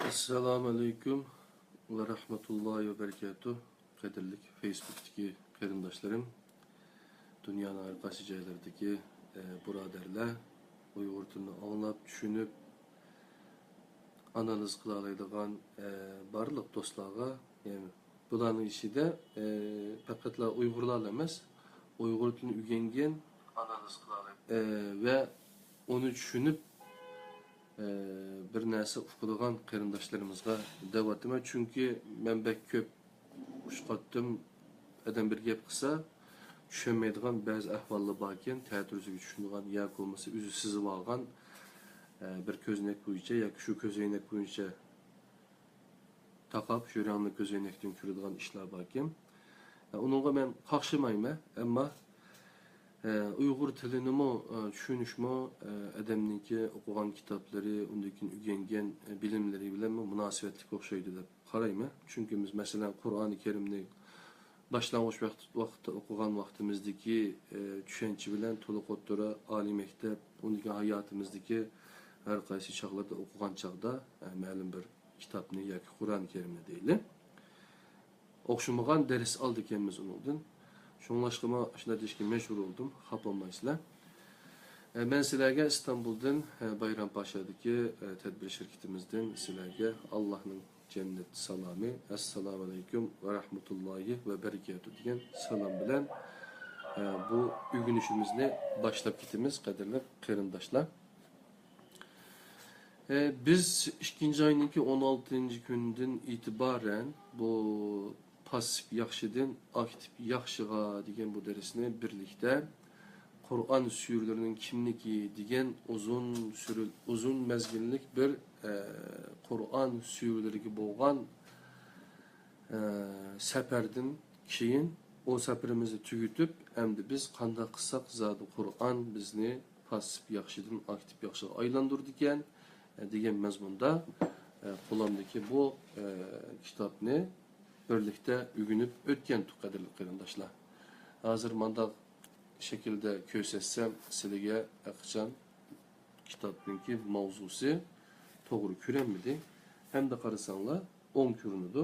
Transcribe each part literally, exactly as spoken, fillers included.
ئەسسالامۇ ئەلەيكۇم ۋە رەھمەتۇللاھى ۋە بەرىكاتۇھ. قەدىرلىك فېيسبۇكتىكى قېرىنداشلىرىم، دۇنيانىڭ ھەر قايسى جايلىرىدىكى، ئە، بۇرادەرلەر، ئۇيغۇر تىلىنى ئاڭلاپ، چۈشىنىپ، ئانالىز قىلالايدىغان، ئە، بارلىق دوستلارغا، يەنى بۇلارنىڭ ئىچىدە، ئە، پەقەتلا ئۇيغۇرلارلا ئەمەس، ئۇيغۇر تىلىنى ئۆگەنگەن، ئە، ۋە ئۇنى چۈشىنىپ، ئە، بىر نەرسە ئۇقىدىغان قېرىنداشلىرىمىزغا دەۋاتىمەن. چۈنكى مەن بەك كۆپ ئۇچقاتتىم، ئادەم بىر گەپ قىلسا، چۈشەنمەيدىغان بەزى ئەھۋاللار باركەن، تەتۈرىسىگە چۈشىنىدىغان ياكى بولمىسا ئۆزى سىزىۋالغان، ئە، بىر كۆزنەك بويىچە ياكى شۇ كۆزەينەك بويىچە تاقاپ، شۇ رەڭلىك كۆزەينەكتىن كۆرىدىغان ئىشلار باركەن. ئۇنىڭغا مەن قاقشىمايمەن، ئەمما، ئە، ئۇيغۇر تىلىنىمۇ، ئە، چۈشىنىشمۇ، ئە، ئادەمنىڭكى ئوقۇغان كىتابلىرى، ئۇندىن كېيىن ئۆگەنگەن، ئە، بىلىملىرى بىلەنمۇ مۇناسىۋەتلىك ئوخشايدۇ دەپ قارايمەن. چۈنكى بىز، مەسىلەن، قۇرئانى كەرىمنى باشلانغۇچ ۋاقىت، ۋاقىتتا ئوقۇغان ۋاقتىمىزدىكى، ئە، چۈشەنچە بىلەن تولۇق ئوتتۇرا، ئالىي مەكتەپ، ئۇندىن كېيىن ھاياتىمىزدىكى ھەر قايسى چاغلاردا ئوقۇغان چاغدا، ئە، مەلۇم بىر كىتابنى ياكى قۇرئان كەرىمنى دەيلى، ئوخشىمىغان دەرس ئالىدىكەنمىز ئۇنىڭدىن. شۇڭلاشقىمۇ شۇنداق دېيىشكە مەجبۇر بولدۇم، خاپا بولمايسىلەر. ئە، مەن سىلەرگە ئىستانبۇلدىن، ئە، بايرامپاشادىكى، ئە، تەدبىر شىركىتىمىزدىن سىلەرگە ئاللاھنىڭ جەننەت سالامى، ئەسسالامۇ ئەلەيكۇم ۋە رەھمەتۇللاھى ۋە بەرىكاتۇھ دېگەن سالام بىلەن، ئە، بۇ ئۆگىنىشىمىزنى باشلاپ كېتىمىز، قەدىرلىك قېرىنداشلار. ئە، بىز ئىككىنچى ئاينىڭكى ئون ئالتىنچى كۈنىدىن ئېتىبارەن بۇ پاسسىپ ياخشىدىن ئاكتىپ ياخشىغا دېگەن بۇ دەرسنى بىرلىكتە قۇرئان سۈرىلىرىنىڭ كىملىكى دېگەن ئۇزۇن سۈرە-، ئۇزۇن مەزگىللىك بىر، ئە، قۇرئان سۈرىلىرىگە بولغان، ئە، سەپەردىن كېيىن ئۇ سەپىرىمىزنى تۈگىتىپ، ئەمدى بىز قانداق قىلساق زادى قۇرئان بىزنى پاسسىپ ياخشىدىن ئاكتىپ ياخشىغا ئايلاندۇرىدىكەن، ئە، دېگەن مەزمۇندا، ئە، قولۇمدىكى بۇ، ئە، كىتابنى بىرلىكتە ئۆگىنىپ ئۆتكەنتۇق، قەدىرلىك قېرىنداشلار. ھازىر مانداق شەكىلدە كۆرسەتسەم، سىلىگە ھەرقاچان كىتابنىڭكى ماۋزۇسى توغرا كۆرۈنمىدى. ئەمدى قارىساڭلار، ئوڭ كۆرۈنىدۇ.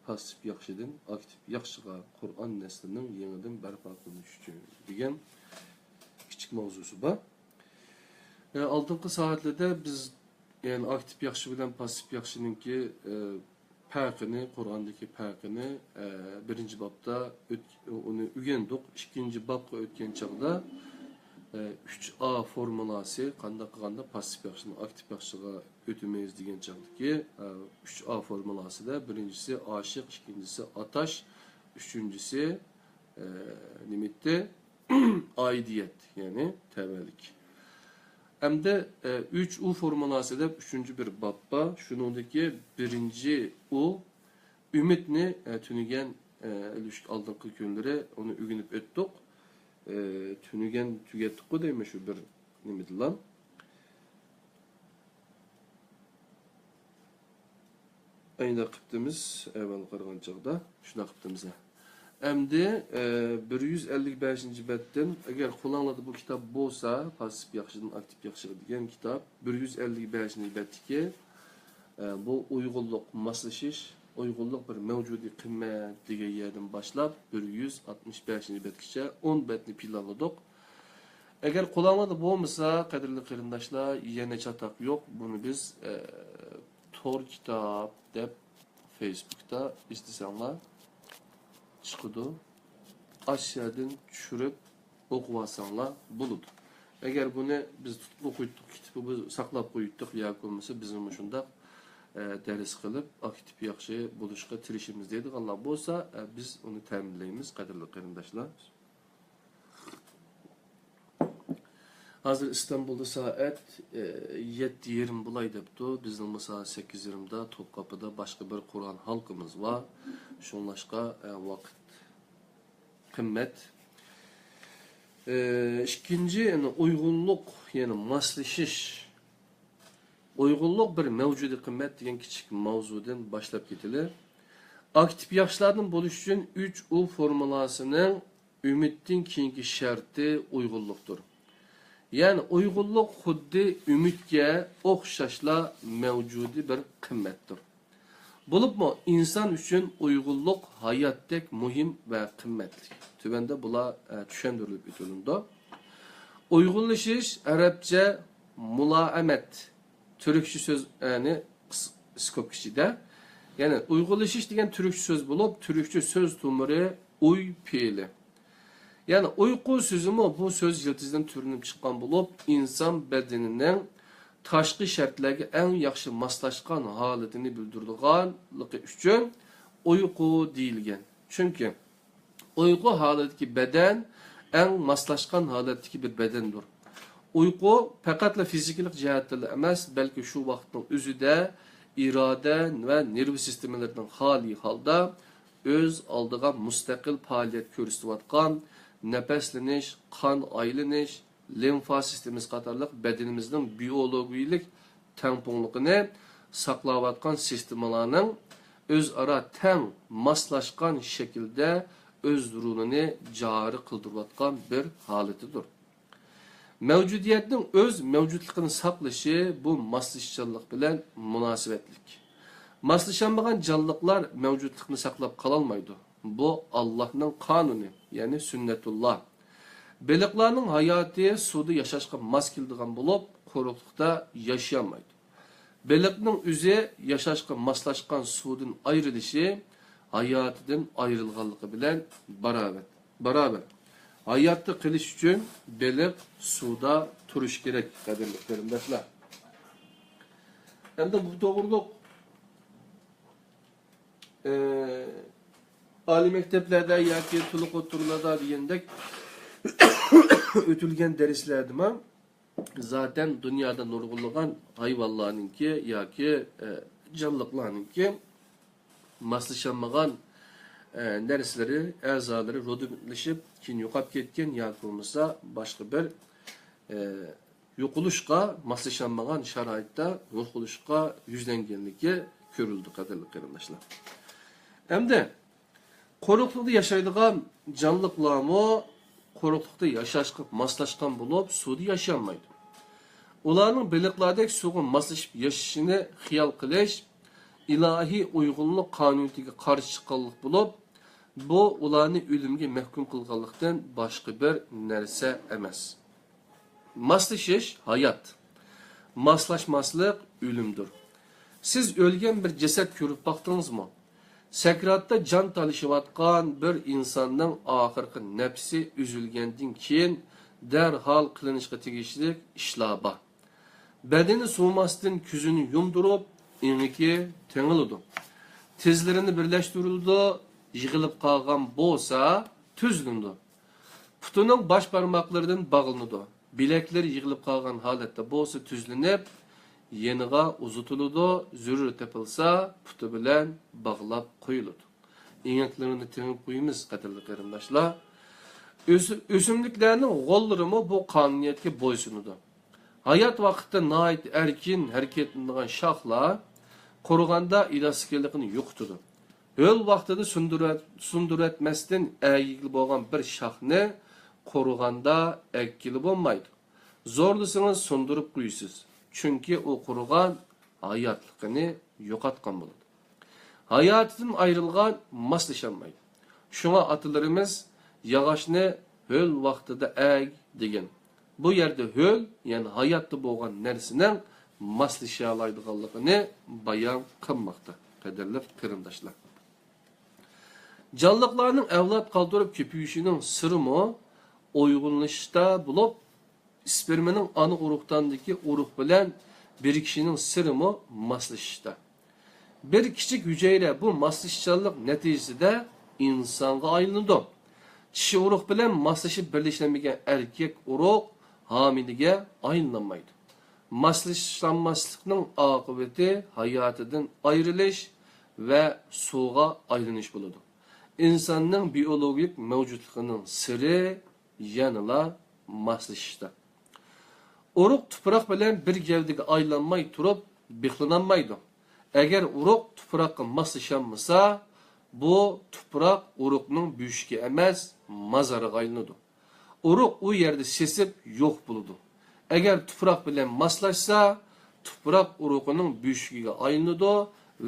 پاسسىپ ياخشىدىن ئاكتىپ ياخشىغا، قۇرئان نەسلىنىڭ يېڭىدىن بەرپا قىلىنىشى ئۈچۈن دېگەن كىچىك ماۋزۇسى بار. ئە، ئالدىنقى سائەتلەردە بىز، يەنى ئاكتىپ ياخشى بىلەن پاسسىپ ياخشىنىڭكى، ئە، پەرقىنى، قۇرئاندىكى پەرقىنى، ئە، بىرىنچى بابتا ئۆت-، ئۇنى ئۆگەندۇق. ئىككىنچى بابقا ئۆتكەن چاغدا، ئە، ئۈچ ئا فورمۇلاسى، قانداق قىلغاندا پاسسىپ ياخشىدىن ئاكتىپ ياخشىغا ئۆتىمىز دېگەن چاغدىكى، ئە، ئۈچ ئا فورمۇلاسىدا بىرىنچىسى ئاشىق، ئىككىنچىسى ئاتاش، ئۈچىنچىسى، ئە، نېمە ئىدى؟ ئائىدىيەت، يەنى تەۋەلىك. ئەمدى، ئە، ئۈچ ئۇ فورمۇلاسى دەپ ئۈچىنچى بىر باب بار. شۇنىڭدىكى بىرىنچى ئۇ، ئۈمىدنى، ئە، تۈنۈگەن، ئە، ئالدىنقى كۈنلىرى ئۇنى ئۆگىنىپ ئۆتتۇق. ئە، تۈنۈگەن تۈگەتتۇققۇ دەيمەن شۇ بىر نېمىدىلا. ئەينە قىپتىمىز، ئەۋۋەل قارىغان چاغدا شۇنداق قىپتىمىز. ئەمدى، ئە، بىر يۈز ئەللىك بەشىنچى بەتتىن، ئەگەر قولۇڭلاردا بۇ كىتاب بولسا، پاسسىپ ياخشىدىن ئاكتىپ ياخشىغا دېگەن كىتاب، بىر يۈز ئەللىك بەشىنچى بەتتىكى، ئە، بۇ ئۇيغۇنلۇق، ماسلىشىش، ئۇيغۇنلۇق بىر مەۋجۇدىي قىممەت دېگەن يەردىن باشلاپ، بىر يۈز ئاتمىش بەشىنچى بەتكىچە ئون بەتنى پىلانلىدۇق. ئەگەر قولۇڭلاردا بولمىسا، قەدىرلىك قېرىنداشلار، يەنە چاتاق يوق. بۇنى بىز، ئە، تور كىتاب دەپ فېيسبۇكتا ئىزدىسەڭلار چىقىدۇ. ئاشۇ يەردىن چۈشۈرۈپ ئوقۇۋالساڭلار بولىدۇ. ئەگەر بۇنى بىز تۇتۇپ ئوقۇيتتۇق، كىتابى بىز ساقلاپ قويۇيتتۇق ياكى بولمىسا بىزمۇ شۇنداق، ئە، دەرس قىلىپ، ئاكتىپ ياخشى بولۇشقا تىرىشىمىز دەيدىغانلار بولسا، ئە، بىز ئۇنى تەمىنلەيمىز، قەدىرلىك قېرىنداشلار. ھازىر ئىستانبۇلدا سائەت، ئە، يەتتە يېرىم بولاي دەپتۇ. بىزنىڭمۇ سائەت سەككىز يېرىمدا توپقاپىدا باشقا بىر قۇرئان ھالقىمىز بار. شۇڭلاشقا، ئە، ۋاقىت قىممەت. ئە، ئىككىنچى، يەنى ئۇيغۇنلۇق، يەنى ماسلىشىش. ئۇيغۇنلۇق بىر مەۋجۇدىي قىممەت دېگەن كىچىك ماۋزۇدىن باشلاپ كېتىلى. ئاكتىپ ياخشىلاردىن بولۇش ئۈچۈن ئۈچ ئۇ فورمۇلاسىنىڭ ئۈمىدتىن كېيىنكى شەرتى ئۇيغۇنلۇقتۇر. يەنى ئۇيغۇنلۇق خۇددى ئۈمىدكە ئوخشاشلا مەۋجۇدىي بىر قىممەتتۇر. بولۇپمۇ ئىنسان ئۈچۈن ئۇيغۇنلۇق ھاياتتەك مۇھىم ۋە قىممەتلىك. تۆۋەندە بۇلار، ئە، چۈشەندۈرۈلۈپ ئۆتۈلۈندى. ئۇيغۇنلىشىش ئەرەبچە مۇلائەمەت، تۈركچە سۆز، ئەنى قىس-، سكوپكا ئىچىدە. يەنى ئۇيغۇنلىشىش دېگەن تۈركچە سۆز بولۇپ، تۈركچە سۆز تومۇرى ئۇي پېئىلى. يەنى ئۇيقۇ سۆزىمۇ بۇ سۆز يىلتىزىدىن تۈرلىنىپ چىققان بولۇپ، ئىنسان بەدىنىنىڭ تاشقى شەرتلەرگە ئەڭ ياخشى ماسلاشقان ھالىتىنى بىلدۈرىدىغانلىقى ئۈچۈن ئۇيقۇ دېيىلگەن. چۈنكى ئۇيقۇ ھالىتىدىكى بەدەن ئەڭ ماسلاشقان ھالەتتىكى بىر بەدەندۇر. ئۇيقۇ پەقەتلا فىزىكىلىق جەھەتتىلا ئەمەس، بەلكى شۇ ۋاقىتنىڭ ئۆزىدە ئىرادە ۋە نېرۋا سىستېمىلىرىدىن خالىي ھالدا ئۆز ئالدىغا مۇستەقىل پائالىيەت كۆرسىتىۋاتقان نەپەسلىنىش، قان ئايلىنىش، لىمفا سىستېمىسى قاتارلىق بەدىنىمىزنىڭ بىئولوگىيىلىك تەڭپۇڭلۇقىنى ساقلاۋاتقان سىستېمىلارنىڭ ئۆزئارا تەڭ ماسلاشقان شەكىلدە ئۆز رولىنى جارى قىلدۇرۇۋاتقان بىر ھالىتىدۇر. مەۋجۇدىيەتنىڭ ئۆز مەۋجۇتلۇقىنى ساقلىشى بۇ ماسلىشىشچانلىق بىلەن مۇناسىۋەتلىك. ماسلىشالمىغان جانلىقلار مەۋجۇتلۇقىنى ساقلاپ قالالمايدۇ. بۇ ئاللاھنىڭ قانۇنى، يەنى سۈننەتۇللا. بېلىقلارنىڭ ھاياتى سۇدا ياشاشقا ماس كېلىدىغان بولۇپ، قۇرۇقلۇقتا ياشىيالمايدۇ. بېلىقنىڭ ئۆزى ياشاشقا ماسلاشقان سۇدىن ئايرىلىشى ھاياتىدىن ئايرىلغانلىقى بىلەن باراۋەر. باراۋەر. ھاياتتا قېلىش ئۈچۈن بېلىق سۇدا تۇرۇشى كېرەك، قەدىرلىك قېرىنداشلار. ئەمدى بۇ توغرۇلۇق، ئە، ئالىي مەكتەپلەردە ياكى تولۇق ئوتتۇرىلاردا دېگەندەك ئۆتۈلگەن دەرسلەردىمۇ زاتەن دۇنيادا نۇرغۇنلىغان ھايۋانلارنىڭكى ياكى، ئە، جانلىقلارنىڭكى ماسلىشالمىغان، ئە، نەرسىلىرى، ئەزالىرى رودىمېنتلىشىپ، كېيىن يوقاپ كەتكەن ياكى بولمىسا باشقا بىر، ئە، يوقىلىشقا ماسلىشالمىغان شارائىتتا يوقىلىشقا يۈزلەنگەنلىكى كۆرۈلىدۇ، قەدىرلىك قېرىنداشلار. ئەمدى قۇرۇقلۇقتا ياشايدىغان جانلىقلارمۇ قۇرۇقلۇقتا ياشاشقا ماسلاشقان بولۇپ، سۇدا ياشىيالمايدۇ. ئۇلارنىڭ بېلىقلاردەك سۇغا ماسلىشىپ ياشىشىنى خىيال قىلىش ئىلاھىي ئۇيغۇنلۇق قانۇنىيىتىگە قارشى چىققانلىق بولۇپ، بۇ ئۇلارنى ئۆلۈمگە مەھكۇم قىلغانلىقتىن باشقا بىر نەرسە ئەمەس. ماسلىشىش ھايات، ماسلاشماسلىق ئۆلۈمدۇر. سىز ئۆلگەن بىر جەسەت كۆرۈپ باقتىڭىزمۇ؟ سەكراتتا جان تالىشىۋاتقان بىر ئىنساننىڭ ئاخىرقى نەپسى ئۈزۈلگەندىن كېيىن دەرھال قىلىنىشقا تېگىشلىك ئىشلار بار. بەدىنى سۇۋىماستىن كۆزىنى يۇمدۇرۇپ، ئېڭىكى تېڭىلىدۇ. تىزلىرىنى بىرلەشتۈرۈلىدۇ، يىغىلىپ قالغان بولسا تۈزلىنىدۇ. پۇتىنىڭ باش بارماقلىرىدىن باغلىنىدۇ. بىلەكلىرى يىغىلىپ قالغان ھالەتتە بولسا تۈزلىنىپ، يېنىغا ئۇزىتىلىدۇ، زۆرۈر تېپىلسا پۇتى بىلەن باغلاپ قويۇلىدۇ. ئېڭەكلىرىنى تېڭىپ قويىمىز، قەدىرلىك قېرىنداشلار. ئۆس-، ئۆسۈملۈكلەرنىڭ غوللىرىمۇ بۇ قانۇنىيەتكە بويسۇنىدۇ. ھايات ۋاقتىدا ناھايىتى ئەركىن ھەرىكەتلىنىدىغان شاخلار قۇرۇغاندا ئېلاستىكىلىقىنى يوقىتىدۇ. ھۆل ۋاقتىدا سۇندۇرۇۋەت-، سۇندۇرۇۋەتمەستىن ئەگىگىلى بولغان بىر شاخنى قۇرۇغاندا ئەگكىلى بولمايدۇ. زورلىسىڭىز سۇندۇرۇپ قويىسىز، چۈنكى ئۇ قۇرۇغان، ھاياتلىقىنى يوقاتقان بولىدۇ. ھاياتىدىن ئايرىلغان ماسلىشالمايدۇ. شۇڭا ئاتىلىرىمىز ياغاچنى ھۆل ۋاقتىدا ئەگ دېگەن. بۇ يەردە ھۆل، يەنى ھاياتتا بولغان نەرسىنىڭ ماسلىشالايدىغانلىقىنى بايان قىلماقتا، قەدىرلىك قېرىنداشلار. جانلىقلارنىڭ ئەۋلاد قالدۇرۇپ كۆپىيىشىنىڭ سىرىمۇ ئۇيغۇنلىشىشتا بولۇپ، ئىسپېرمىنىڭ ئانا ئۇرۇقداندىكى ئۇرۇق بىلەن بىرىكىشىنىڭ سىرىمۇ ماسلىشىشتا. بىر كىچىك ھۈجەيرە بۇ ماسلىشىشچانلىق نەتىجىسىدە ئىنسانغا ئايلىنىدۇ. چىشى ئۇرۇق بىلەن ماسلىشىپ بىرلىشەلمىگەن ئەركەك ئۇرۇق ھامىلىگە ئايلىنالمايدۇ. ماسلىشالماسلىقنىڭ ئاقىۋىتى ھاياتىدىن ئايرىلىش ۋە سۇغا ئايلىنىش بولىدۇ. ئىنساننىڭ بىئولوگىك مەۋجۇتلۇقىنىڭ سىرى يەنىلا ماسلىشىشتا. ئۇرۇق تۇپراق بىلەن بىر گەۋدىگە ئايلانماي تۇرۇپ بىخلىنالمايدۇ. ئەگەر ئۇرۇق تۇپراققا ماسلىشالمىسا، بۇ تۇپراق ئۇرۇقنىڭ بۆشۈكى ئەمەس، مازارىغا ئايلىنىدۇ. ئۇرۇق ئۇ يەردە سېسىپ يوق بولىدۇ. ئەگەر تۇپراق بىلەن ماسلاشسا، تۇپراق ئۇرۇقىنىڭ بۆشۈكىگە ئايلىنىدۇ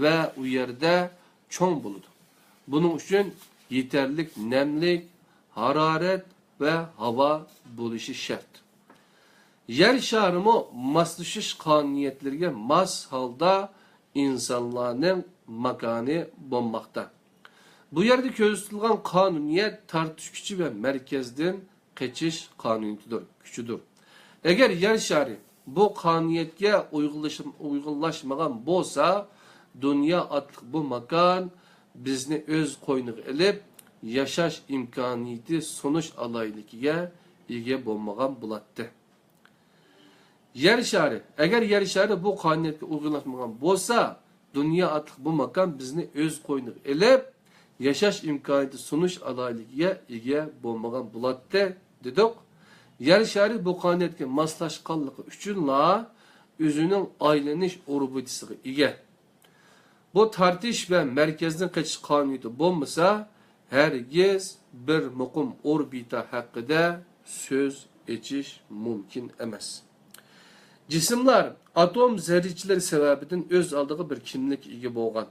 ۋە ئۇ يەردە چوڭ بولىدۇ. بۇنىڭ ئۈچۈن يېتەرلىك نەملىك، ھارارەت ۋە ھاۋا بولۇشى شەرت. يەر شارىمۇ ماسلىشىش قانۇنىيەتلىرىگە ماس ھالدا ئىنسانلارنىڭ ماكانى بولماقتا. بۇ يەردە كۆرسىتىلگەن قانۇنىيەت تارتىش كۈچى ۋە مەركەزدىن قېچىش قانۇنىيىتىدۇر، كۈچىدۇر. ئەگەر يەر شارى بۇ قانۇنىيەتكە ئۇيغۇنلىشىم-، ئۇيغۇنلاشمىغان بولسا، دۇنيا ئاتلىق بۇ ماكان بىزنى ئۆز قوينىغا ئېلىپ، ياشاش ئىمكانىيىتى سۇنۇش ئالاھىدىلىكىگە ئىگە بولمىغان بولاتتى. يەر شارى، ئەگەر يەر شارى بۇ قانۇنىيەتكە ئۇيغۇنلاشمىغان بولسا، دۇنيا ئاتلىق بۇ ماكان بىزنى ئۆز قوينىغا ئېلىپ، ياشاش ئىمكانىيىتى سۇنۇش ئالاھىدىلىكىگە ئىگە بولمىغان بولاتتى، دېدۇق. يەر شارى بۇ قانۇنىيەتكە ماسلاشقانلىقى ئۈچۈنلا ئۆزىنىڭ ئايلىنىش ئوربىتىسىغا ئىگە. بۇ تارتىش ۋە مەركەزدىن قېچىش قانۇنىيىتى بولمىسا، ھەرگىز بىر مۇقىم ئوربىتا ھەققىدە سۆز ئېچىش مۇمكىن ئەمەس. جىسىملار ئاتوم زەررىچىلىرى سەۋەبىدىن ئۆز ئالدىغا بىر كىملىككە ئىگە بولغان.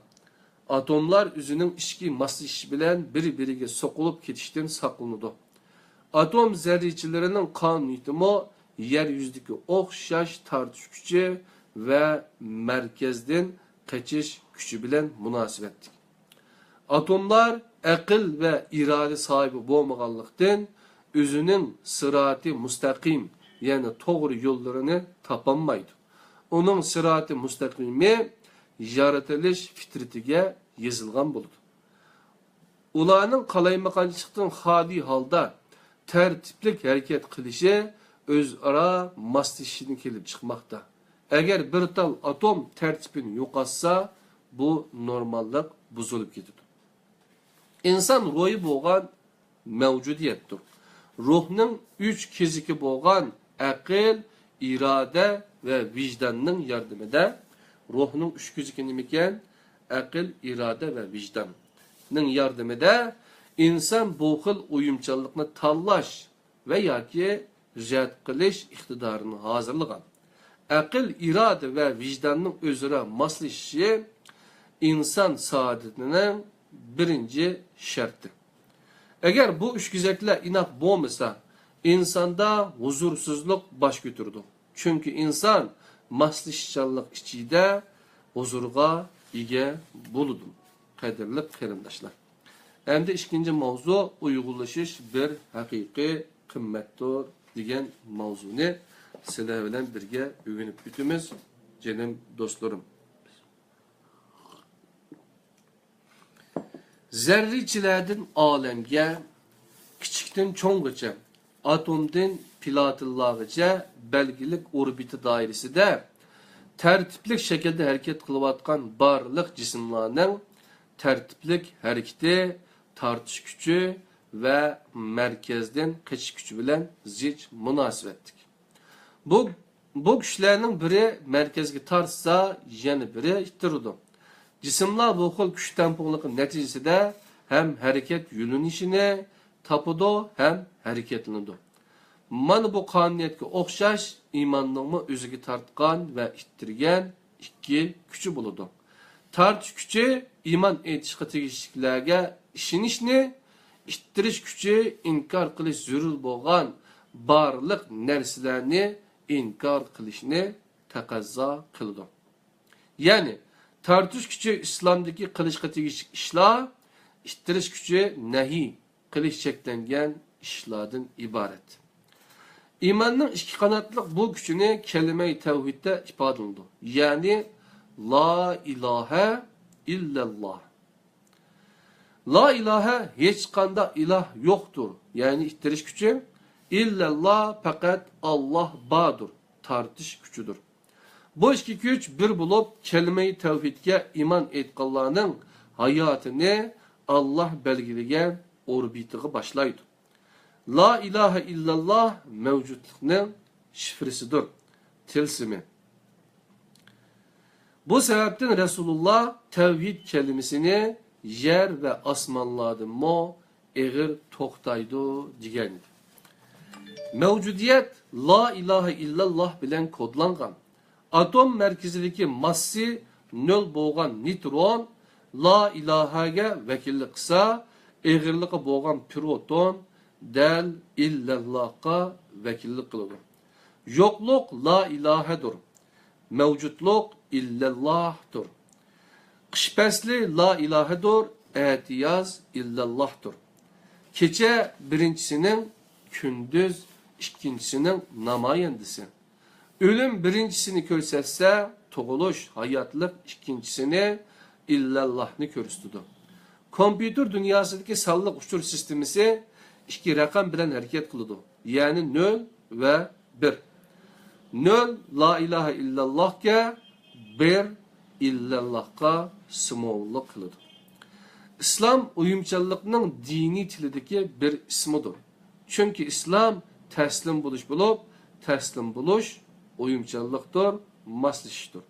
ئاتوملار ئۆزىنىڭ ئىچكى ماسلىشىشى بىلەن بىر-بىرىگە سوقۇلۇپ كېتىشتىن ساقلىنىدۇ. ئاتوم زەررىچىلىرىنىڭ قانۇنىيىتىمۇ يەر يۈزىدىكى ئوخشاش تارتىش كۈچى ۋە مەركەزدىن قېچىش كۈچى بىلەن مۇناسىۋەتلىك. ئاتوملار ئەقىل ۋە ئىرادە ساھىبى بولمىغانلىقتىن، ئۆزىنىڭ سىراتى مۇستەقىم، يەنى توغرا يوللىرىنى تاپالمايدۇ. ئۇنىڭ سىراتى مۇستەقىمى يارىتىلىش فىترىتىگە يېزىلغان بولىدۇ. ئۇلارنىڭ قالايمىقانچىلىقتىن خالىي ھالدا تەرتىپلىك ھەرىكەت قىلىشى ئۆزئارا ماسلىشىشىدىن كېلىپ چىقماقتا. ئەگەر بىر تال ئاتوم تەرتىپىنى يوقاتسا، بۇ نورماللىق بۇزۇلۇپ كېتىدۇ. ئىنسان روھى بولغان مەۋجۇدىيەتتۇر. روھنىڭ ئۈچ كېزىكى بولغان ئەقىل، ئىرادە ۋە ۋىجداننىڭ ياردىمىدە، روھنىڭ ئۈچ كېزىكى نېمىكەن؟ ئەقىل، ئىرادە ۋە ۋىجداننىڭ ياردىمىدە ئىنسان بۇ خىل ئويۇمچانلىقنى تاللاش ۋە ياكى رەت قىلىش ئىقتىدارىنى ھازىرلىغان. ئەقىل، ئىرادە ۋە ۋىجداننىڭ ئۆزئارا ماسلىشىشى ئىنسان سائادىتىنىڭ بىرىنچى شەرتى. ئەگەر بۇ ئۈچ كېزەكلەر ئىناق بولمىسا، ئىنساندا ھۇزۇرسىزلىق باش كۆتۈرىدۇ. چۈنكى ئىنسان ماسلىشىشچانلىق ئىچىدە ھۇزۇرغا ئىگە بولىدۇ. قەدىرلىك قېرىنداشلار، ئەمدى ئىككىنچى ماۋزۇ، ئۇيغۇنلىشىش بىر ھەقىقىي قىممەتتۇر دېگەن ماۋزۇنى سىلەر بىلەن بىرگە ئۆگىنىپ ئۆتىمىز، جېنىم دوستلىرىم. زەررىچىلەردىن ئالەمگە، كىچىكتىن چوڭغىچە، ئاتومدىن پلاتىنلارغىچە بەلگىلىك ئوربىتا دائىرىسىدە تەرتىپلىك شەكىلدە ھەرىكەت قىلىۋاتقان بارلىق جىسىملارنىڭ تەرتىپلىك ھەرىكىتى تارتىش كۈچى ۋە مەركەزدىن قېچىش كۈچى بىلەن زىچ مۇناسىۋەتلىك. بۇ، بۇ كۈچلەرنىڭ بىرى مەركەزگە تارتسا، يەنە بىرى ئىتتىرىدۇ. جىسىملار بۇ خىل كۈچ تەڭپۇڭلۇقى نەتىجىسىدە ھەم ھەرىكەت يۆنىلىشىنى تاپىدۇ ھەم ھەرىكەتلىنىدۇ. مانا بۇ قانۇنىيەتكە ئوخشاش ئىماننىڭمۇ ئۆزىگە تارتقان ۋە ئىتتىرگەن ئىككى كۈچى بولىدۇ. تارتىش كۈچى ئىمان ئېيتىشقا تېگىشلىكلەرگە ئىشىنىشنى، ئىتتىرىش كۈچى ئىنكار قىلىش زۆرۈر بولغان بارلىق نەرسىلەرنى ئىنكار قىلىشنى تەقەززا قىلىدۇ. يەنى، تارتىش كۈچى ئىسلامدىكى قىلىشقا تېگىشلىك ئىشلار، ئىتتىرىش كۈچى نەھىي قىلىش چەكلەنگەن ئىشلاردىن ئىبارەت. ئىماننىڭ ئىككى قاناتلىق بۇ كۈچىنى كەلىمەي تەۋھىدتە ئىپادىلىنىدۇ. يەنى، لا ئىلاھە ئىللەللا. لا ئىلاھە، ھېچقانداق ئىلاھ يوقتۇر، يەنى ئىتتىرىش كۈچى، ئىللەللا، پەقەت ئاللا باردۇر، تارتىش كۈچىدۇر. بۇ ئىككى كۈچ بىر بولۇپ، كەلىمەي تەۋھىدكە ئىمان ئېيتقانلارنىڭ ھاياتىنى ئاللا بەلگىلىگەن ئوربىتىغا باشلايدۇ. لا ئىلاھە ئىللەللا مەۋجۇتلۇقنىڭ شىفرىسىدۇر، تىلسىمى. بۇ سەۋەبتىن رەسۇلۇللا تەۋھىد كەلىمىسىنى يەر ۋە ئاسمانلاردىنمۇ ئېغىر توختايدۇ دېگەن. مەۋجۇدىيەت لا ئىلاھە ئىللاللاھ بىلەن كودلانغان. ئاتوم مەركىزىدىكى ماسسىسى نۆل بولغان نېيترون لا ئىلاھەگە ۋەكىللىك قىلسا، ئېغىرلىقى بولغان پروتون دەل ئىللەللاھقا ۋەكىللىك قىلىدۇ. يوقلۇق لا ئىلاھەدۇر. مەۋجۇتلۇق ئىللەللاھتۇر. قىش پەسلى لا ئىلاھەدۇر، ئەتىياز ئىللەللاھتۇر. كېچە بىرىنچىسىنىڭ، كۈندۈز ئىككىنچىسىنىڭ نامايەندىسى. ئۆلۈم بىرىنچىسىنى كۆرسەتسە، تۇغۇلۇش، ھاياتلىق ئىككىنچىسىنى، ئىللەللاھنى كۆرسىتىدۇ. كومپيۇتېر دۇنياسىدىكى سانلىق ئۇچۇر سىستېمىسى ئىككى رەقەم بىلەن ھەرىكەت قىلىدۇ، يەنى نۆل ۋە بىر. نۆل لا ئىلاھە ئىللاللاھكە، بىر ئىللەللاھقا سىمۋوللۇق قىلىدۇ. ئىسلام ئويۇمچانلىقنىڭ دىنىي تىلىدىكى بىر ئىسمىدۇر. چۈنكى ئىسلام تەسلىم بولۇش بولۇپ، تەسلىم بولۇش ئويۇمچانلىقتۇر، ماسلىشىشتۇر.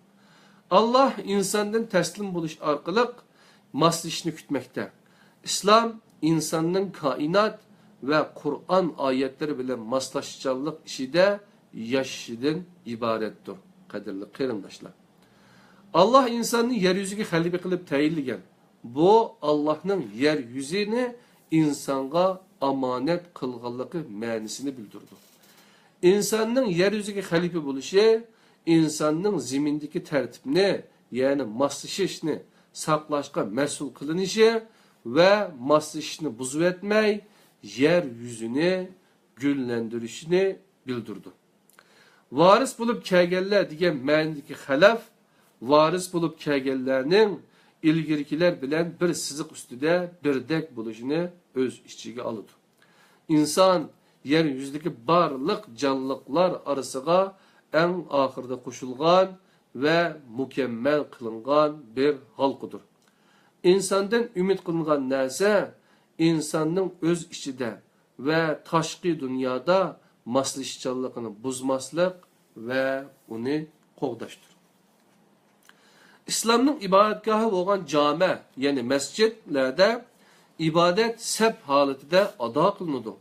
ئاللاھ ئىنساندىن تەسلىم بولۇش ئارقىلىق ماسلىشىشنى كۈتمەكتە. ئىسلام ئىنساننىڭ كائىنات ۋە قۇرئان ئايەتلىرى بىلەن ماسلاشچانلىق ئىچىدە ياشىشىدىن ئىبارەتتۇر، قەدىرلىك قېرىنداشلار. ئاللاھ ئىنساننى يەر يۈزىگە خەلىپە قىلىپ تەيىنلىگەن. بۇ ئاللاھنىڭ يەر يۈزىنى ئىنسانغا ئامانەت قىلغانلىقى مەنىسىنى بىلدۈرىدۇ. ئىنساننىڭ يەر يۈزىگە خەلىپە بولۇشى ئىنساننىڭ زېمىندىكى تەرتىپنى، يەنى ماسلىشىشنى ساقلاشقا مەسئۇل قىلىنىشى ۋە ماسلىشىشنى بۇزۇۋەتمەي، يەر يۈزىنى گۈللەندۈرۈشىنى بىلدۈرىدۇ. ۋارىس بولۇپ كەلگەنلەر دېگەن مەنىدىكى خەلەف، ۋارىس بولۇپ كەلگەنلەرنىڭ ئىلگىرىكىلەر بىلەن بىر سىزىق ئۈستىدە بىردەك بولۇشىنى ئۆز ئىچىگە ئالىدۇ. ئىنسان يەر يۈزىدىكى بارلىق جانلىقلار ئارىسىغا ئەڭ ئاخىرىدا قوشۇلغان ۋە مۇكەممەل قىلىنغان بىر ھالقىدۇر. ئىنساندىن ئۈمىد قىلىنغان نەرسە ئىنساننىڭ ئۆز ئىچىدە ۋە تاشقى دۇنيادا ماسلىشىشچانلىقىنى بۇزماسلىق ۋە ئۇنى قوغداشتۇر. ئىسلامنىڭ ئىبادەتگاھى بولغان جامە، يەنى مەسچىتلەردە ئىبادەت سەپ ھالىتىدە ئادا قىلىنىدۇ.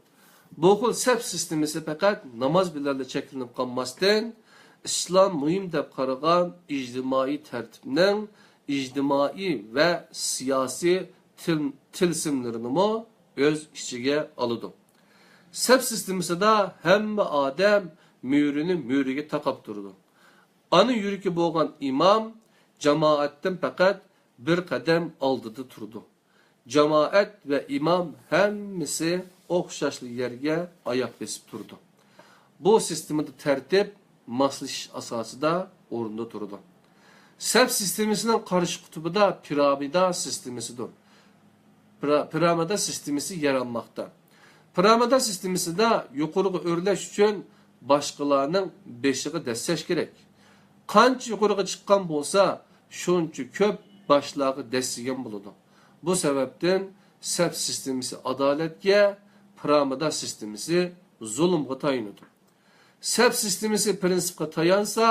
بۇ خىل سەپ سىستېمىسى پەقەت ناماز بىلەنلا چەكلىنىپ قالماستىن، ئىسلام مۇھىم دەپ قارىغان ئىجتىمائىي تەرتىپنىڭ ئىجتىمائىي ۋە سىياسىي تىل-، تىلسىملىرىنىمۇ ئۆز ئىچىگە ئالىدۇ. سەپ سىستېمىسىدا ھەممە ئادەم مۈرىنى مۈرىگە تاقاپ تۇرىدۇ. ئانا يۈرىكى بولغان ئىمام جامائەتتىن پەقەت بىر قەدەم ئالدىدا تۇرىدۇ. جامائەت ۋە ئىمام ھەممىسى ئوخشاشلا يەرگە ئاياق بېسىپ تۇرىدۇ. بۇ سىستېمىدا تەرتىپ ماسلىشىش ئاساسىدا ئورۇندا تۇرىدۇ. سەپ سىستېمىسىنىڭ قارشى قۇتۇپىدا پىرامىدا سىستېمىسىدۇر. پىرا-، پىرامىدا سىستېمىسى يارانماقتا. پىرامىدا سىستېمىسىدا يۇقىرىغا ئۆرلەش ئۈچۈن باشقىلارنىڭ بېشىغا دەسسەش كېرەك. قانچە يۇقىرىغا چىققان بولسا، شۇنچە كۆپ باشلارغا دەسسىگەن بولىدۇ. بۇ سەۋەبتىن سەپ سىستېمىسى ئادالەتكە، پىرامىدا سىستېمىسى زۇلۇمغا تايىنىدۇ. سەپ سىستېمىسى پىرىنسىپقا تايانسا،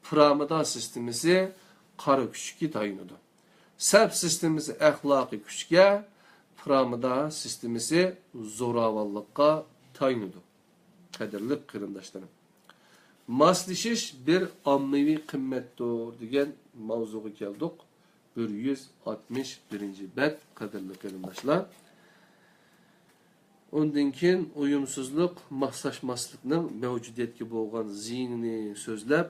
پىرامىدا سىستېمىسى قارا كۈچكە تايىنىدۇ. سەپ سىستېمىسى ئەخلاقىي كۈچكە، پىرامىدا سىستېمىسى زوراۋانلىققا تايىنىدۇ. قەدىرلىك قېرىنداشلىرىم، ماسلىشىش بىر ئاممىۋى قىممەتتۇر دېگەن ماۋزۇغا كەلدۇق. بىر يۈز ئاتمىش بىرىنچى بەت، قەدىرلىك قېرىنداشلار. ئۇندىن كېيىن ئۇيۇمسىزلىق، ماسلاشماسلىقنىڭ مەۋجۇدىيەتكە بولغان زىيىنىنى سۆزلەپ،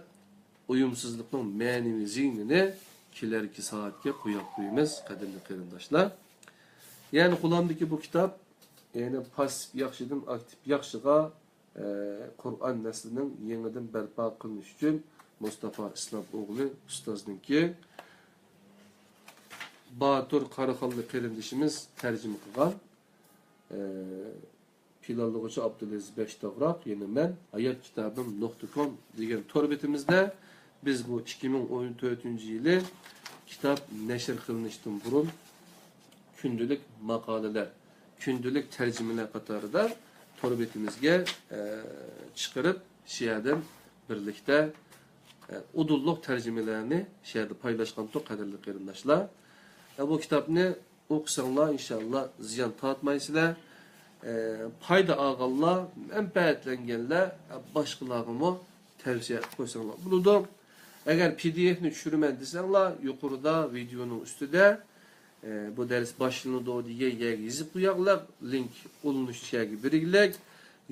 ئۇيۇمسىزلىقنىڭ مەنىۋى زىيىنىنى كېلەركى سائەتكە قويۇپ قويىمىز، قەدىرلىك قېرىنداشلار. يەنى قولۇمدىكى بۇ كىتاب، يەنى پاسسىپ ياخشىدىن ئاكتىپ ياخشىغا، ئە، قۇرئان نەسلىنىڭ يېڭىدىن بەرپا قىلىنىشى ئۈچۈن مۇستافا ئىسلام ئوغلى ئۇستازنىڭكى، باتۇر قاراخانلىق قېرىندىشىمىز تەرجىمە قىلغان، ئە، پىلانلىغۇچى ئابدۇلئەزىز بەشتاغراق، يەنى مەن، ھايات كىتابىم نۇقتا كوم دېگەن تور بېتىمىزدە بىز بۇ ئىككى مىڭ ئون تۆتىنچى يىلى كىتاب نەشر قىلىنىشتىن بۇرۇن كۈندىلىك ماقالىلەر، كۈندىلىك تەرجىمىلەر قاتارىدا تور بېتىمىزگە، ئە، چىقىرىپ، شۇ يەردىن بىرلىكتە، ئە، ئۇدۇللۇق تەرجىمىلەرنى شۇ يەردە پايلاشقانتۇق، قەدىرلىك قېرىنداشلار. ئە، بۇ كىتابنى ئوقۇساڭلار، ئىنشاللا زىيان تارتمايسىلەر. ئە، پايدا ئالغانلار، مەنپەئەتلەنگەنلەر، ئە، باشقىلارغىمۇ تەۋسىيە قىلىپ قويساڭلار بولىدۇ. ئەگەر پى دى ئېفنى چۈشۈرىمەن دېسەڭلار، يۇقىرىدا ۋىدېئونىڭ ئۈستىدە، ئە، بۇ دەرس باشلىنىدۇ دېگەن يەرگە يېزىپ قوياقلىق، لىنك ئۇلىنىش يەرگە بېرىگلىك.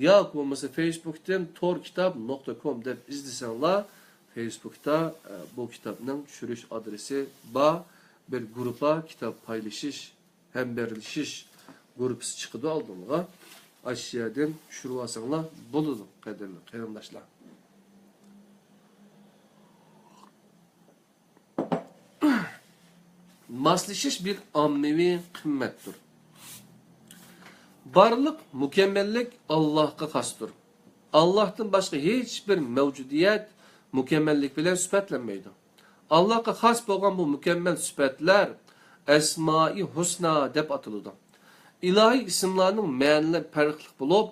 ياكى بولمىسا فېيسبۇكتىن تور كىتاب نۇقتا كوم دەپ ئىزدىسەڭلار، فېيسبۇكتا، ئە، بۇ كىتابنىڭ چۈشۈرۈش ئادرېسى بار. بىر گۇرۇپپا كىتاب پايلىشىش ھەمبەرلىشىش گۇرۇپپىسى چىقىدۇ ئالدىڭلارغا. ئاشۇ يەردىن چۈشۈرۈۋالساڭلار بولىدۇ، قەدىرلىك قېرىنداشلار. ماسلىشىش بىر ئاممىۋى قىممەتتۇر. بارلىق مۇكەممەللىك ئاللاھقا خاستۇر. ئاللاھتىن باشقا ھېچبىر مەۋجۇدىيەت مۇكەممەللىك بىلەن سۈپەتلەنمەيدۇ. ئاللاھقا خاس بولغان بۇ مۇكەممەل سۈپەتلەر ئەسمائى ھۇسنا دەپ ئاتىلىدۇ. ئىلاھىي ئىسىملارنىڭ مەنىلىرى پەرقلىق بولۇپ،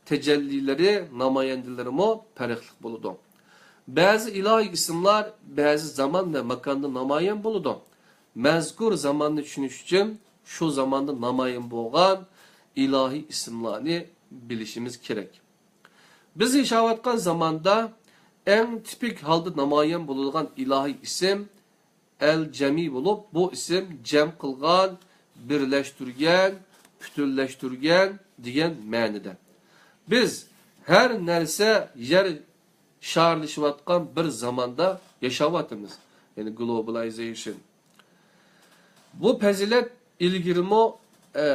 تەجەللىلىرى، نامايەندىلىرىمۇ پەرقلىق بولىدۇ. بەزى ئىلاھىي ئىسىملار بەزى زامان ۋە ماكاندا نامايان بولىدۇ. مەزكۇر زاماننى چۈشىنىش ئۈچۈن شۇ زاماندا نامايان بولغان ئىلاھىي ئىسىملارنى بىلىشىمىز كېرەك. بىز ياشاۋاتقان زاماندا ئەڭ تىپىك ھالدا نامايان بولىدىغان ئىلاھىي ئىسىم ئەل جەمى بولۇپ، بۇ ئىسىم جەم قىلغان، بىرلەشتۈرگەن، پۈتۈنلەشتۈرگەن دېگەن مەنىدە. بىز ھەر نەرسە يەر شارلىشىۋاتقان بىر زاماندا ياشاۋاتىمىز. يەنى گلوبالايزېيشن. بۇ پەزىلەت ئىلگىرىمۇ، ئە،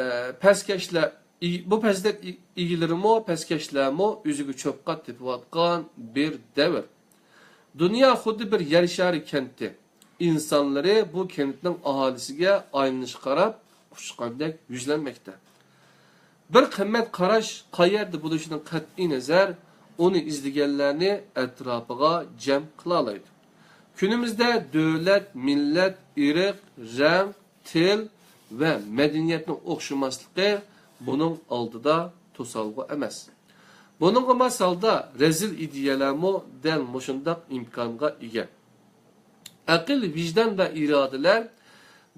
پەسكەشلەر، ئى-، بۇ پەزىلەت ئى-، ئىگىلىرىمۇ، پەسكەشلەرمۇ ئۆزىگە چۆپقات تېپىۋاتقان بىر دەۋر. دۇنيا خۇددى بىر يەر شارى كەنتى. ئىنسانلىرى بۇ كەنتنىڭ ئاھالىسىگە ئايلىنىشقا قاراپ ئۇچقاندەك يۈزلەنمەكتە. بىر قىممەت قاراش قەيەردە بولۇشىدىن قەتئىينەزەر، ئۇنى ئىزدىگەنلەرنى ئەتراپىغا جەم قىلالايدۇ. كۈنىمىزدە دۆلەت، مىللەت، ئىرق، رەڭ، تىل ۋە مەدەنىيەتنىڭ ئوخشىماسلىقى بۇنىڭ ئالدىدا توسالغۇ ئەمەس. بۇنىڭغا ماس ھالدا رەزىل ئىدىيەلەرمۇ دەل مۇشۇنداق ئىمكانغا ئىگە. ئەقىل، ۋىجدان ۋە ئىرادىلەر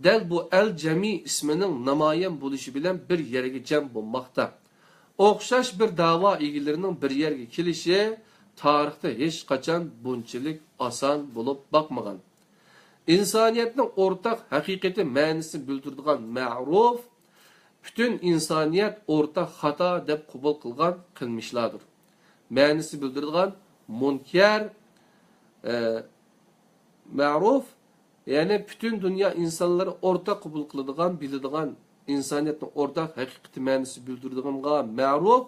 دەل بۇ ئەل جەمى ئىسمىنىڭ نامايان بولۇشى بىلەن بىر يەرگە جەم بولماقتا. ئوخشاش بىر دەۋا ئىگىلىرىنىڭ بىر يەرگە كېلىشى تارىختا ھېچقاچان بۇنچىلىك ئاسان بولۇپ باقمىغان. ئىنسانىيەتنىڭ ئورتاق ھەقىقىتى مەنىسىنى بىلدۈرىدىغان مەرۇپ، پۈتۈن ئىنسانىيەت ئورتاق خاتا دەپ قوبۇل قىلغان قىلمىشلاردۇر. مەنىسىنى بىلدۈرىدىغان مۇنكەر، ئە، مەرۇپ، يەنى پۈتۈن دۇنيا ئىنسانلىرى ئورتاق قوبۇل قىلىدىغان، بىلىدىغان، ئىنسانىيەتنىڭ ئورتاق ھەقىقىتى مەنىسى بىلدۈرىدىغانغا مەرۇپ،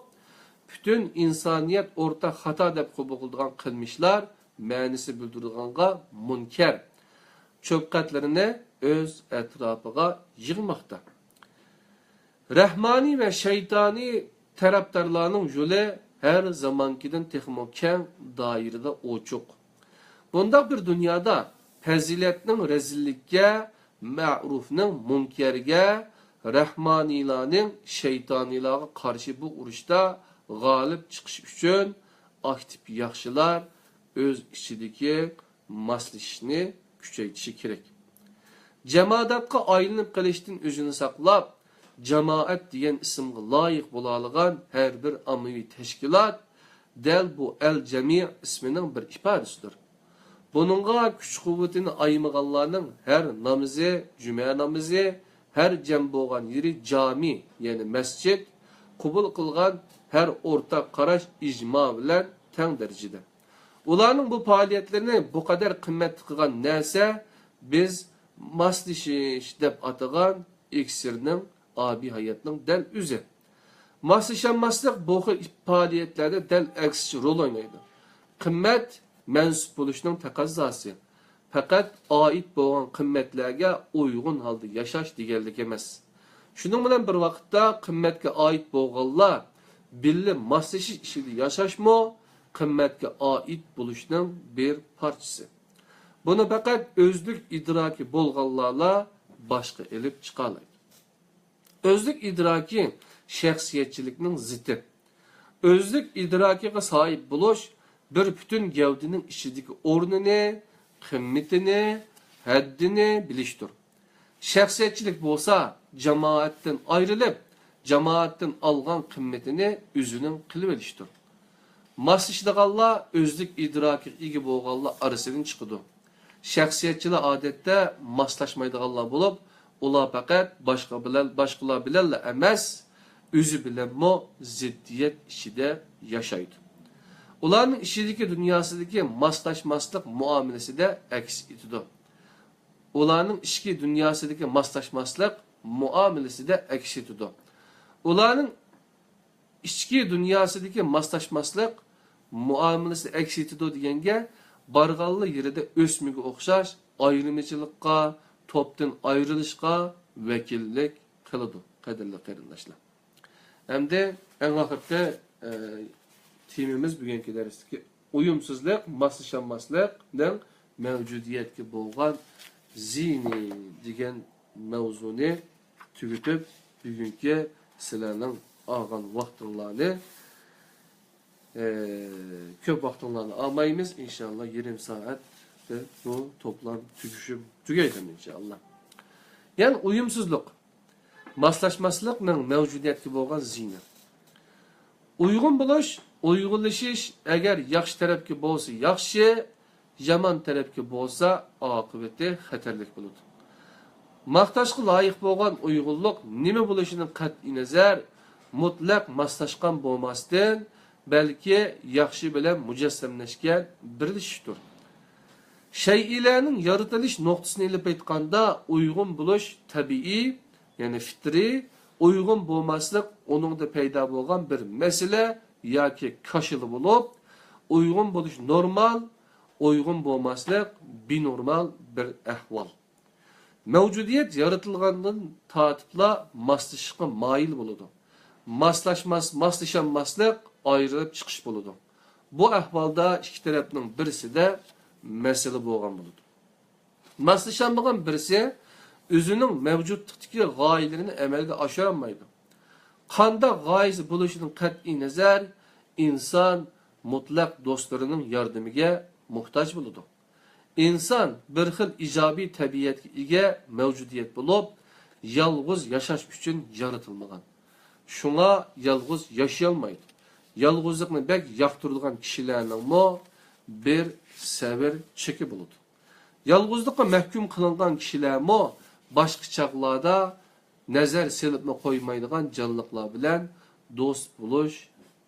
پۈتۈن ئىنسانىيەت ئورتاق خاتا دەپ قوبۇل قىلىدىغان قىلمىشلار مەنىسى بىلدۈرىدىغانغا مۇنكەر. چۆپقەتلىرىنى ئۆز ئەتراپىغا يىغماقتا. رەھمانىي ۋە شەيتانىي تەرەپدارلارنىڭ يولى ھەر زامانكىدىن تېخىمۇ كەڭ دائىرىدە ئوچۇق. بۇنداق بىر دۇنيادا پەزىلەتنىڭ رەزىللىككە، مەرۇپنىڭ مۇنكەرگە، رەھمانىيلارنىڭ شەيتانىيلارغا قارشى بۇ ئۇرۇشتا غالىب چىقىش ئۈچۈن ئاكتىپ ياخشىلار ئۆز ئىچىدىكى ماسلىشىشنى كۈچەيتىشى كېرەك. جاماداتقا ئايلىنىپ قېلىشتىن ئۆزىنى ساقلاپ، جامائەت دېگەن ئىسىمغا لايىق بولالىغان ھەر بىر ئاممىۋى تەشكىلات دەل بۇ ئەل جەمىئ ئىسمىنىڭ بىر ئىپادىسىدۇر. بۇنىڭغا كۈچ-قۇۋۋىتىنى ئايىمىغانلارنىڭ ھەر نامىزى، جۈمە نامىزى، ھەر جەم بولغان يېرى جامى، يەنى مەسچىت، قوبۇل قىلغان ھەر ئورتاق قاراش ئىجما بىلەن تەڭ دەرىجىدە. ئۇلارنىڭ بۇ پائالىيەتلىرىنى بۇ قەدەر قىممەتلىك قىلغان نەرسە بىز ماسلىشىش دەپ ئاتىغان ئىكسىرنىڭ، ئابىي ھاياتنىڭ دەل ئۆزى. ماسلىشالماسلىق بۇ خىل پائالىيەتلەردە دەل ئەكسىچە رول ئوينايدۇ. قىممەت مەنسۇپ بولۇشنىڭ تەقەززاسى. پەقەت ئائىت بولغان قىممەتلەرگە ئۇيغۇن ھالدا ياشاش دېگەنلىك ئەمەس. شۇنىڭ بىلەن بىر ۋاقىتتا، قىممەتكە ئائىت بولغانلار بىللە ماسلىشىش ئىچىدە ياشاشمۇ قىممەتكە ئائىت بولۇشنىڭ بىر پارچىسى. بۇنى پەقەت ئۆزلۈك ئىدراكى بولغانلارلا باشقا ئېلىپ چىقالايدۇ. ئۆزلۈك ئىدراكى شەخسىيەتچىلىكنىڭ زىتى. ئۆزلۈك ئىدراكىغا ساھىب بولۇش بىر پۈتۈن گەۋدىنىڭ ئىچىدىكى ئورنىنى، قىممىتىنى، ھەددىنى بىلىشتۇر. شەخسىيەتچىلىك بولسا جامائەتتىن ئايرىلىپ، جامائەتتىن ئالغان قىممىتىنى ئۆزىنىڭ قىلىۋېلىشتۇر. ماسلىشىدىغانلار ئۆزلۈك ئىدراكىغا ئىگە بولغانلار ئارىسىدىن چىقىدۇ. شەخسىيەتچىلەر ئادەتتە ماسلاشمايدىغانلار بولۇپ، ئۇلار پەقەت باشقا بىلەن، باشقىلار بىلەنلا ئەمەس، ئۆزى بىلەنمۇ زىددىيەت ئىچىدە ياشايدۇ. ئۇلارنىڭ ئىچىدىكى دۇنياسىدىكى ماسلاشماسلىق مۇئامىلىسىدە ئەكس ئېتىدۇ. ئۇلارنىڭ ئىچكى دۇنياسىدىكى ماسلاشماسلىق مۇئامىلىسىدە ئەكس ئېتىدۇ. ئۇلارنىڭ ئىچكى دۇنياسىدىكى ماسلاشماسلىق مۇئامىلىسى ئەكس ئېتىدۇ دېگەنگە، بارغانلا يېرىدە ئۆسمىگە ئوخشاش ئايرىمىچىلىققا، توپتىن ئايرىلىشقا ۋەكىللىك قىلىدۇ، قەدىرلىك قېرىنداشلار. ئەمدى ئەڭ ئاخىرقى، ئە، تېمىمىز، بۈگۈنكى دەرستىكى ئۇيۇمسىزلىق، ماسلىشالماسلىقنىڭ مەۋجۇدىيەتكە بولغان زىيىنى دېگەن مەۋزۇنى تۈگىتىپ، بۈگۈنكى سىلەرنىڭ ئالغان ۋاقتىڭلارنى، ئە، كۆپ ۋاقتىڭلارنى ئالمايمىز. ئىنشاللا يېرىم سائەتتە بۇ توپلام تۈگىشى، تۈگەيدۇ ئىنشاللا. يەنى ئۇيۇمسىزلىق، ماسلاشماسلىقنىڭ مەۋجۇدىيەتكە بولغان زىيىنى. ئۇيغۇن بولۇش، ئۇيغۇنلىشىش ئەگەر ياخشى تەرەپكە بولسا ياخشى، يامان تەرەپكە بولسا ئاقىۋىتى خەتەرلىك بولىدۇ. ماختاشقا لايىق بولغان ئۇيغۇنلۇق نېمە بولۇشىدىن قەتئىينەزەر، مۇتلەق ماسلاشقان بولماستىن، بەلكى ياخشى بىلەن مۇجەسسەملەشكەن بىرلىشىشتۇر. شەيئىلەرنىڭ يارىتىلىش نۇقتىسىنى ئېلىپ ئېيتقاندا، ئۇيغۇن بولۇش تەبىئىي، يەنى فىترىي، ئۇيغۇن بولماسلىق ئۇنىڭدا پەيدا بولغان بىر مەسىلە ياكى كاشىلا بولۇپ، ئۇيغۇن بولۇش نورمال، ئۇيغۇن بولماسلىق بىنورمال بىر ئەھۋال. مەۋجۇدىيەت يارىتىلغاندىن تارتىپلا ماسلىشىشقا مايىل بولىدۇ. ماسلاشماس، ماسلىشالماسلىق ئايرىلىپ چىقىش بولىدۇ. بۇ ئەھۋالدا ئىككى تەرەپنىڭ بىرسىدە مەسىلە بولغان بولىدۇ. ماسلىشالمىغان بىرسى ئۆزىنىڭ مەۋجۇتلۇقتىكى غايىلىرىنى ئەمەلگە ئاشۇرالمايدۇ. قانداق غايىسى بولۇشىدىن قەتئىينەزەر، ئىنسان مۇتلەق دوستلىرىنىڭ ياردىمىگە موھتاج بولىدۇ. ئىنسان بىر خىل ئىجابىي تەبىئەتكە ئىگە مەۋجۇدىيەت بولۇپ، يالغۇز ياشاش ئۈچۈن يارىتىلمىغان. شۇڭا يالغۇز ياشىيالمايدۇ. يالغۇزلۇقنى بەك ياقتۇرىدىغان كىشىلەرنىڭمۇ بىر سەۋر چېكى بولىدۇ. يالغۇزلۇققا مەھكۇم قىلىنغان كىشىلەرمۇ باشقا چاغلاردا نەزەر سېلىپمۇ قويمايدىغان جانلىقلار بىلەن دوست بولۇش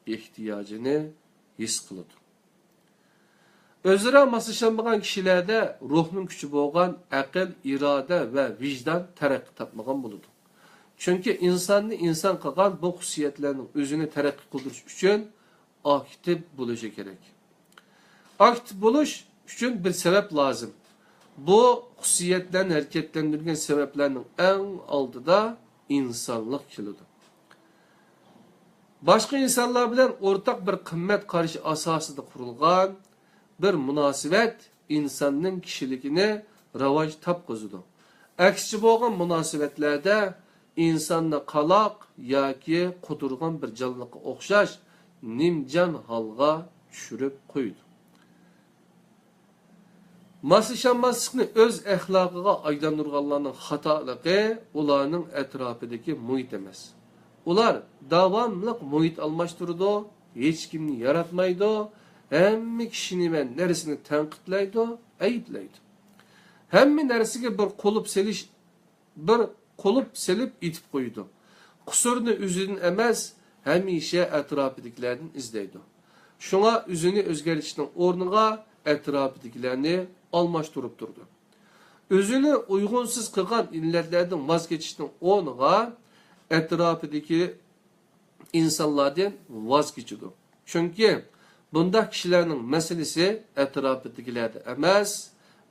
ئېھتىياجىنى ھېس قىلىدۇ. ئۆزئارا ماسلىشالمىغان كىشىلەردە روھنىڭ كۈچى بولغان ئەقىل، ئىرادە ۋە ۋىجدان تەرەققىي تاپمىغان بولىدۇ. چۈنكى ئىنساننى ئىنسان قىلغان بۇ خۇسۇسىيەتلەرنىڭ ئۆزىنى تەرەققىي قىلدۇرۇش ئۈچۈن ئاكتىپ بولۇشى كېرەك. ئاكتىپ بولۇش ئۈچۈن بىر سەۋەب لازىم. بۇ خۇسۇسىيەتلەرنى ھەرىكەتلەندۈرگەن سەۋەبلەرنىڭ ئەڭ ئالدىدا ئىنسانلىق كېلىدۇ. باشقا ئىنسانلار بىلەن ئورتاق بىر قىممەت قارىشى ئاساسىدا قۇرۇلغان بىر مۇناسىۋەت ئىنساننىڭ كىشىلىكىنى راۋاج تاپقۇزىدۇ. ئەكسىچە بولغان مۇناسىۋەتلەردە ئىنساننى قالاق ياكى قۇتۇرغان بىر جانلىققا ئوخشاش نىمجان ھالغا چۈشۈرۈپ قويىدۇ. ماسلىشالماسلىقنى ئۆز ئەخلاقىغا ئايلاندۇرغانلارنىڭ خاتالىقى ئۇلارنىڭ ئەتراپىدىكى مۇھىت ئەمەس. ئۇلار داۋاملىق مۇھىت ئالماشتۇرىدۇ، ھېچكىمنى ياراتمايدۇ، ھەممە كىشىنى ۋە نەرسىنى تەنقىدلەيدۇ، ئەيىبلەيدۇ. ھەممە نەرسىگە بىر قۇلۇپ سېلىش بىر قۇلۇپ سېلىپ ئېتىپ قويىدۇ. قۇسۇرنى ئۆزىدىن ئەمەس، ھەمىشە ئەتراپىدىكىلەردىن ئىزدەيدۇ. شۇڭا ئۆزىنى ئۆزگەرتىشنىڭ ئورنىغا ئەتراپىدىكىلەرنى ئالماشتۇرۇپ تۇرىدۇ. ئۆزىنى ئۇيغۇنسىز قىلغان ئىللەتلەردىن ۋاز كېچىشنىڭ ئورنىغا ئەتراپىدىكى ئىنسانلاردىن ۋاز كېچىدۇ. چۈنكى بۇنداق كىشىلەرنىڭ مەسىلىسى ئەتراپىدىكىلەردە ئەمەس،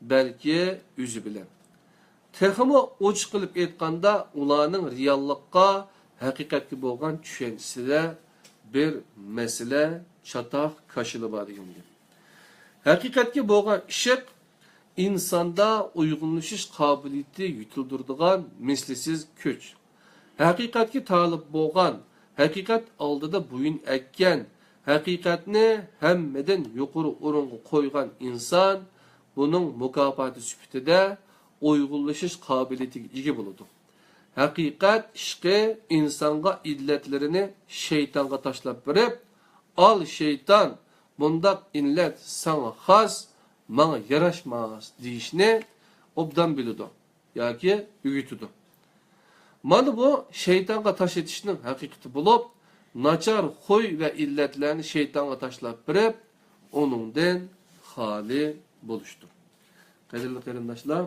بەلكى ئۆزى بىلەن. تېخىمۇ ئوچۇق قىلىپ ئېيتقاندا، ئۇلارنىڭ رېئاللىققا، ھەقىقەتكە بولغان چۈشەنچىسىدە بىر مەسىلە، چاتاق، كاشىلا بار دېگەن گەپ. ھەقىقەتكە بولغان ئىشق ئىنساندا ئويغىنلىشىش قابىلىيىتى يېتىلدۈرىدىغان مىسلىسىز كۈچ. ھەقىقەتكە تالىپ بولغان، ھەقىقەت ئالدىدا بويۇن ئەگكەن، ھەقىقەتنى ھەممىدىن يۇقىرى ئورۇنغا قويغان ئىنسان بۇنىڭ مۇكاپاتى سۈپىتىدە ئويغىنلىشىش قابىلىيىتىگە ئىگە بولىدۇ. ھەقىقەت ئىشقى ئىنسانغا ئىللەتلىرىنى شەيتانغا تاشلاپ بېرىپ، «ئال شەيتان، بۇنداق ئىللەت ساڭا خاس، ماڭا ياراشماس» دېيىشنى ئوبدان بىلىدۇ ياكى ئۆگىتىدۇ. مانا بۇ شەيتانغا تاش ئېتىشنىڭ ھەقىقىتى بولۇپ، ناچار خۇي ۋە ئىللەتلەرنى شەيتانغا تاشلاپ بېرىپ، ئۇنىڭدىن خالىي بولۇشتۇر. قەدىرلىك قېرىنداشلار،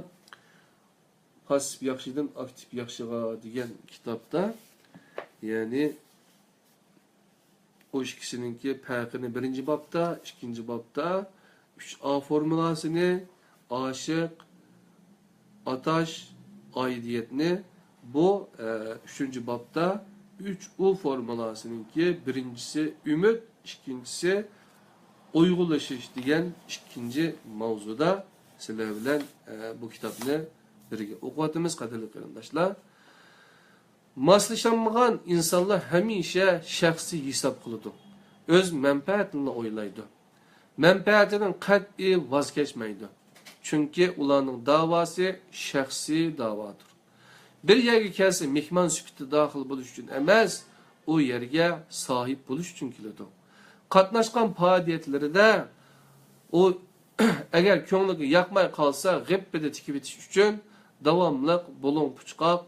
پاسسىپ ياخشىدىن ئاكتىپ ياخشىغا دېگەن كىتابتا، يەنى ئۇ ئىككىسىنىڭكى پەرقىنى بىرىنچى بابتا، ئىككىنچى بابتا ئۈچ ئا فورمۇلاسىنى، ئاشىق، ئاتاش، ئائىدىيەتنى، بۇ، ئە، ئۈچىنچى بابتا ئۈچ ئۇ فورمۇلاسىنىڭكى بىرىنچىسى ئۈمىد، ئىككىنچىسى ئۇيغۇنلىشىش دېگەن ئىككىنچى ماۋزۇدا سىلەر بىلەن، ئە، بۇ كىتابنى بىرگە ئوقۇۋاتىمىز، قەدىرلىك قېرىنداشلار. ماسلىشالمىغان ئىنسانلار ھەمىشە شەخسىي ھېساب قىلىدۇ، ئۆز مەنپەئەتىنىلا ئويلايدۇ. مەنپەئەتىدىن قەتئىي ۋاز كەچمەيدۇ. چۈنكى ئۇلارنىڭ داۋاسى شەخسىي داۋادۇر. بىر يەرگە كەلسە مېھمان سۈپىتىدە داخىل بولۇش ئۈچۈن ئەمەس، ئۇ يەرگە ساھىب بولۇش ئۈچۈن كېلىدۇ. قاتناشقان پائالىيەتلىرىدە ئۇ ئەگەر كۆڭلىگە ياقماي قالسا، غىپپىدە تىكىۋېتىش ئۈچۈن داۋاملىق بۇلۇڭ پۇچقاق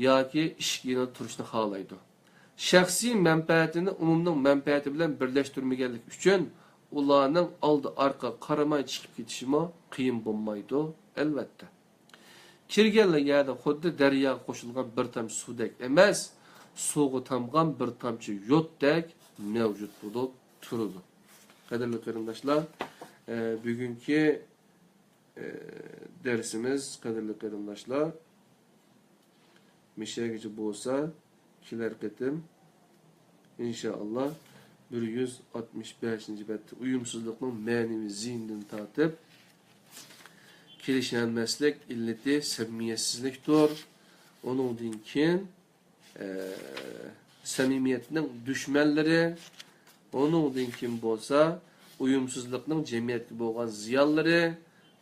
ياكى ئىشىك يېنىدا تۇرۇشنى خالايدۇ. شەخسىي مەنپەئەتىنى ئومۇمنىڭ مەنپەئەتى بىلەن بىرلەشتۈرمىگەنلىكى ئۈچۈن، ئۇلارنىڭ ئالدى-ئارقىغا قارىماي چىقىپ كېتىشىمۇ قىيىن بولمايدۇ، ئەلۋەتتە. كىرگەنلا يەردە خۇددى دەرياغا قوشۇلغان بىر تامچە سۇدەك ئەمەس، سۇغا تامغان بىر تامچە يودتەك مەۋجۇت بولۇپ تۇرىدۇ. قەدىرلىك قېرىنداشلار، ئە، بۈگۈنكى، ئە، دەرسىمىز، قەدىرلىك قېرىنداشلار، مىشەگىچە بولسا، كېلەر قېتىم، ئىنشائاللا، بىر يۈز ئاتمىش بەشىنچى بەتتە ئۇيۇمسىزلىقنىڭ مەنىۋى زىيىنىدىن تارتىپ، كېلىشەلمەسلىك ئىللىتى سەمىمىيەتسىزلىكتۇر. ئۇنىڭدىن كېيىن، ئە، سەمىمىيەتنىڭ دۈشمەنلىرى، ئۇنىڭدىن كېيىن بولسا ئۇيۇمسىزلىقنىڭ جەمئىيەتكە بولغان زىيانلىرى،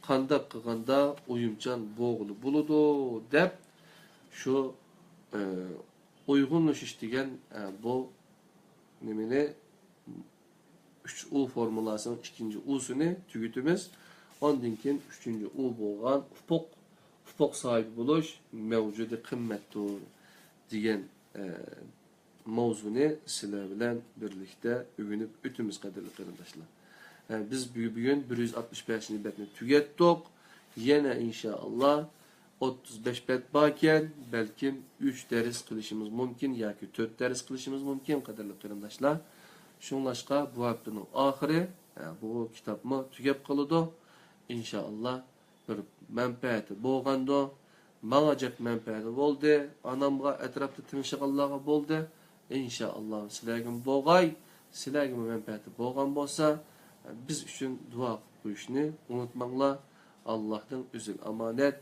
قانداق قىلغاندا ئۇيۇمچان بولغىلى بولىدۇ دەپ، شۇ، ئە، ئۇيغۇنلىشىش دېگەن، ئە، بۇ نېمىنى، ئۈچ ئۇ فورمۇلاسىنىڭ ئىككىنچى ئۇسىنى تۈگىتىمىز. ئاندىن كېيىن ئۈچىنچى ئۇ بولغان ئۇپۇق، ئۇپۇق ساھىبى بولۇش مەۋجۇدى قىممەتتۇر دېگەن، ئە، ماۋزۇنى سىلەر بىلەن بىرلىكتە ئۆگىنىپ ئۆتىمىز، قەدىرلىك قېرىنداشلار. ئە، بىز بۈ-، بۈگۈن بىر يۈز ئاتمىش بەشىنچى بەتنى تۈگەتتۇق. يەنە ئىنشائاللا ئوتتۇز بەش بەت باركەن، بەلكىم ئۈچ دەرس قىلىشىمىز مۇمكىن ياكى تۆت دەرس قىلىشىمىز مۇمكىن، قەدىرلىك قېرىنداشلار. شۇڭلاشقا بۇ ھەپتىنىڭ ئاخىرى، ئە، بۇ كىتابمۇ تۈگەپ قالىدۇ. ئىنشائاللا بىر مەنپەئەتى بولغاندۇ. ماڭا جىق مەنپەئەتى بولدى، ئانامغا، ئەتراپتا تىڭشىغانلارغا بولدى. ئىنشائاللا سىلەرگىمۇ بولغاي، سىلەرگىمۇ مەنپەئەتى بولغان بولسا، بىز ئۈچۈن دۇئا قىلىپ قويۇشنى ئۇنتۇماڭلار. ئاللاھنىڭ ئۆزىگە ئامانەت.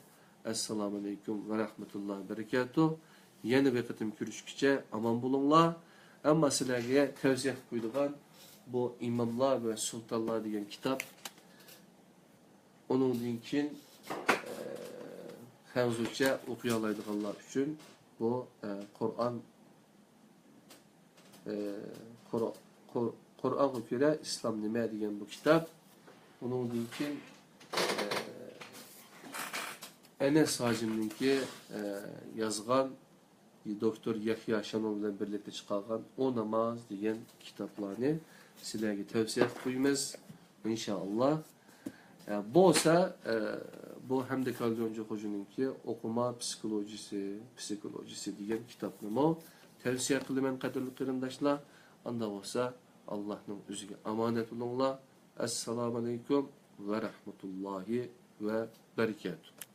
ئەسسالامۇئەلەيكۇم ۋە رەھمەتۇللاھى ۋە بەرىكاتۇھ. يەنە بىر قېتىم كۆرۈشكىچە ئامان بولۇڭلار. ئەمما سىلەرگە تەۋسىيە قىلىپ قويىدىغان بۇ ئىماملار ۋە سۇلتانلار دېگەن كىتاب، ئۇنىڭدىن كېيىن، ئە، خەنزۇچە ئوقۇيالايدىغانلار ئۈچۈن بۇ، ئە، قۇرئان، ئە، قۇر-، قۇر-، قۇرئانغا كۆرە ئىسلام نېمە دېگەن بۇ كىتاب. ئۇنىڭدىن كېيىن، ئە، ئەنەس ھاجىمنىڭكى، ئە، يازغان دوكتور يەھيا شانۇ بىلەن بىرلىكتە چىقارغان ئۇ ناماز دېگەن كىتابلارنى سىلەرگە تەۋسىيە قىلىپ قويىمىز، ئىنشائاللا. ئە، بولسا، ئە، بۇ ھەمدە كاليونجى خوجىنىڭكى ئوقۇما پسىخولوگىيىسى، پسىخولوگىيىسى دېگەن كىتابنىمۇ تەۋسىيە قىلىمەن، قەدىرلىك قېرىنداشلار. ئاندا بولسا، ئاللاھنىڭ ئۆزىگە ئامانەت بولۇڭلار. ئەسسالامۇئەلەيكۇم ۋە رەھمەتۇللاھى ۋە بەرىكاتۇھ.